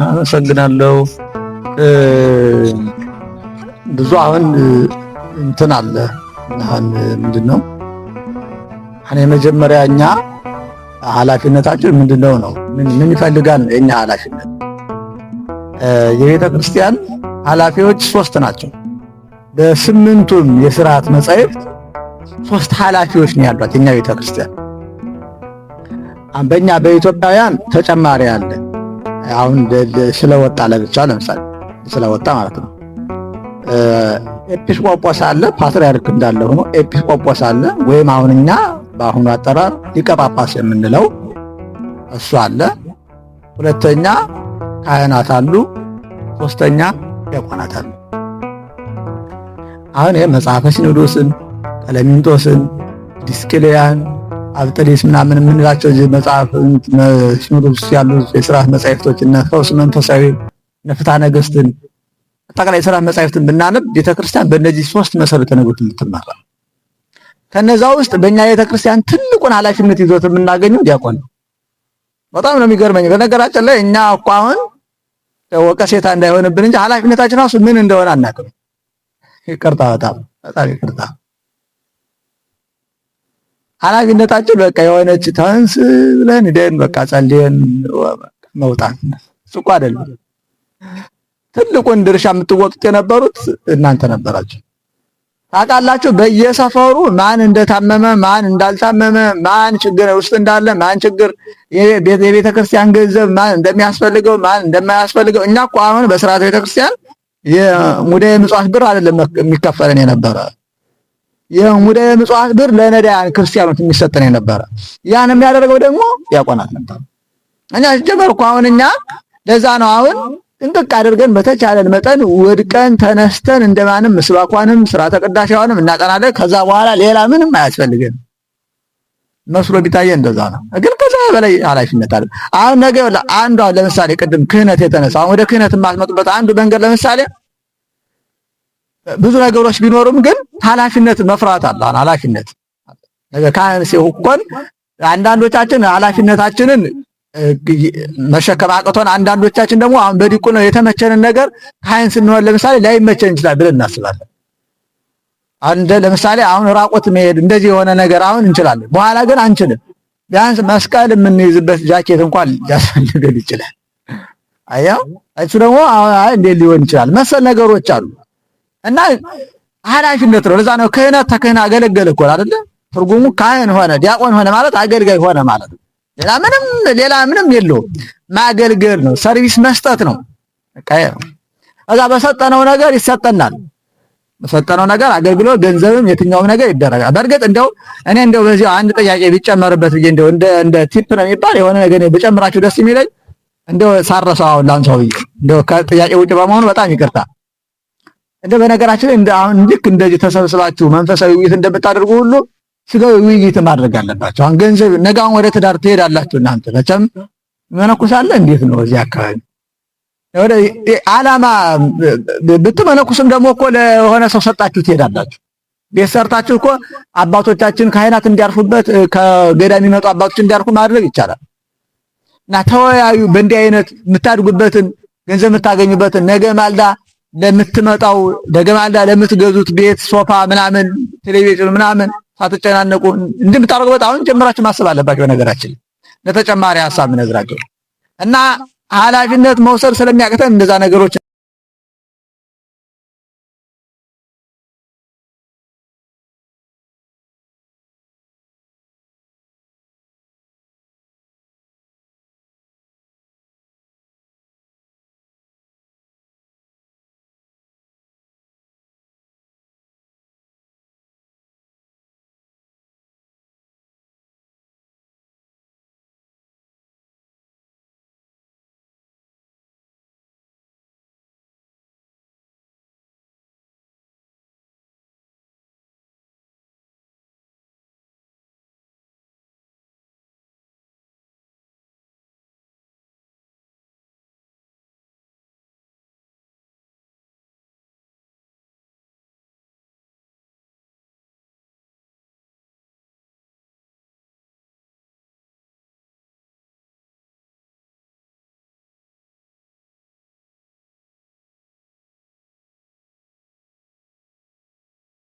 አመሰግናለሁ። ብዙ አሁን እንትን አለ። አሁን ምንድነው አሁን የመጀመሪያ እኛ ኃላፊነታችን ምንድነው ነው? ምን ይፈልጋል ነው የኛ ኃላፊነት። የቤተ ክርስቲያን ኃላፊዎች ሶስት ናቸው። በስምንቱም የስርዓት መጻሕፍት ሶስት ኃላፊዎች ነው ያሏት የኛ ቤተ ክርስቲያን። በእኛ በኢትዮጵያውያን ተጨማሪ አለ። አሁን ስለወጣ ለብቻ ለምሳሌ ስለወጣ ማለት ነው። ኤጲስቆጶስ አለ፣ ፓትርያርክ እንዳለ ሆኖ ኤጲስቆጶስ አለ፣ ወይም አሁን እኛ በአሁኑ አጠራር ሊቀ ጳጳስ የምንለው እሱ አለ። ሁለተኛ ካህናት አሉ፣ ሶስተኛ ዲያቆናት አሉ። አሁን ይሄ መጽሐፈ ሲኖዶስን፣ ቀለሚንጦስን፣ ዲስቅልያን፣ አብጥሊስ ምናምን የምንላቸው መጽሐፍ ሲኖዶስ ያሉ የስርዓት መጻሕፍቶች እነ ፈውስ መንፈሳዊ፣ እነ ፍትሐ ነገሥትን፣ አጠቃላይ የስርዓት መጻሕፍትን ብናነብ ቤተክርስቲያን በእነዚህ ሶስት መሰረተ ነገሮች የምትመራ። ከነዛ ውስጥ በእኛ ቤተክርስቲያን ትልቁን ኃላፊነት ይዞት የምናገኘው ዲያቆን ነው። በጣም ነው የሚገርመኝ። በነገራችን ላይ እኛ እኮ አሁን ወቀሴታ እንዳይሆንብን እንጂ ኃላፊነታችን ራሱ ምን እንደሆነ አናውቅም። ይቅርታ፣ በጣም በጣም ይቅርታ። ኃላፊነታችን በቃ የሆነች ተንስ ብለን ሄደን በቃ ጸልየን መውጣት እሱ እኮ አይደለም። ትልቁን ድርሻ የምትወጡት የነበሩት እናንተ ነበራችሁ። ታውቃላችሁ፣ በየሰፈሩ ማን እንደታመመ፣ ማን እንዳልታመመ፣ ማን ችግር ውስጥ እንዳለ፣ ማን ችግር የቤተ ክርስቲያን ገንዘብ ማን እንደሚያስፈልገው፣ ማን እንደማያስፈልገው። እኛ እኮ አሁን በስርዓተ ቤተ ክርስቲያን የሙዳየ ምጽዋት ብር አይደለም የሚከፈለን የነበረ። የሙዳየ ምጽዋት ብር ለነዳያን ክርስቲያኖች የሚሰጠን የነበረ፣ ያን የሚያደርገው ደግሞ ዲያቆናት ነበሩ። እኛ ጀመር እኮ አሁን እኛ ለዛ ነው አሁን ጥንቅቅ አድርገን በተቻለን መጠን ወድቀን ተነስተን እንደማንም ምስባኳንም ስርዓተ ቅዳሴዋንም እናጠናለን። ከዛ በኋላ ሌላ ምንም አያስፈልገን መስሎ ቢታየ እንደዛ ነው። ግን ከዛ በላይ ኃላፊነት አለ። አሁን ነገ አንዷ ለምሳሌ ቅድም ክህነት የተነሳ አሁን ወደ ክህነት የማትመጡበት አንዱ መንገድ ለምሳሌ ብዙ ነገሮች ቢኖሩም ግን ኃላፊነት መፍራት አለ። አሁን ኃላፊነት ነገ ካህን ሲሆን አንዳንዶቻችን ኃላፊነታችንን መሸከም አቅቶን፣ አንዳንዶቻችን ደግሞ አሁን በዲቁና የተመቸንን ነገር ካህን ስንሆን ለምሳሌ ላይመቸን ይችላል ብለን እናስባለን። አንደ ለምሳሌ አሁን ራቆት መሄድ እንደዚህ የሆነ ነገር አሁን እንችላለን፣ በኋላ ግን አንችልም። ቢያንስ መስቀል የምንይዝበት ጃኬት እንኳን ሊያስፈልገን ይችላል። አያው እሱ ደግሞ አይ እንዴት ሊሆን ይችላል መሰል ነገሮች አሉ እና ኃላፊነት ነው። ለዛ ነው ክህነት ተክህነ አገለገለ እኮ አይደለ? ትርጉሙ ካህን ሆነ ዲያቆን ሆነ ማለት አገልጋይ ሆነ ማለት ነው። ሌላ ምንም የለውም። ማገልገል ነው፣ service መስጠት ነው። በቃ ይሄ ነው። ከዛ በሰጠነው ነገር ይሰጠናል። በሰጠነው ነገር አገልግሎት፣ ገንዘብም የትኛውም ነገር ይደረጋል። በእርግጥ እንደው እኔ እንደው በዚህ አንድ ጥያቄ ቢጨመርበት ብዬ እንደው እንደ tip ነው የሚባል የሆነ ነገር ብጨምራችሁ ደስ የሚለኝ እንደው ሳረሰው አሁን ላንሳው ብዬ እንደው ከጥያቄ ውጭ በመሆኑ በጣም ይቅርታ። እንደው በነገራችን ላይ እንደ አሁን ልክ እንደዚህ ተሰብስባችሁ መንፈሳዊ ውይይት እንደምታደርጉ ሁሉ ስጋዊ ውይይት ማድረግ አለባቸው። አሁን ገንዘብ ነገ አሁን ወደ ትዳር ትሄዳላችሁ እናንተ መቼም መነኩሳለ እንዴት ነው እዚህ አካባቢ ወደ ዓላማ ብትመነኩስም ደግሞ እኮ ለሆነ ሰው ሰጣችሁ ትሄዳላችሁ። ቤት ሰርታችሁ እኮ አባቶቻችን ካህናት እንዲያርፉበት፣ ከገዳም የሚመጡ አባቶች እንዲያርፉ ማድረግ ይቻላል። እና ተወያዩ። በእንዲህ አይነት የምታድጉበትን ገንዘብ የምታገኙበትን ነገ ማልዳ ለምትመጣው ነገ ማልዳ ለምትገዙት ቤት ሶፋ ምናምን ቴሌቪዥን ምናምን ሳትጨናነቁ እንደምታደርጉበት አሁን ጀምራችሁ ማሰብ አለባችሁ። በነገራችን ለተጨማሪ ሐሳብ እነግራቸው እና ኃላፊነት መውሰድ ስለሚያቅተን እንደዛ ነገሮች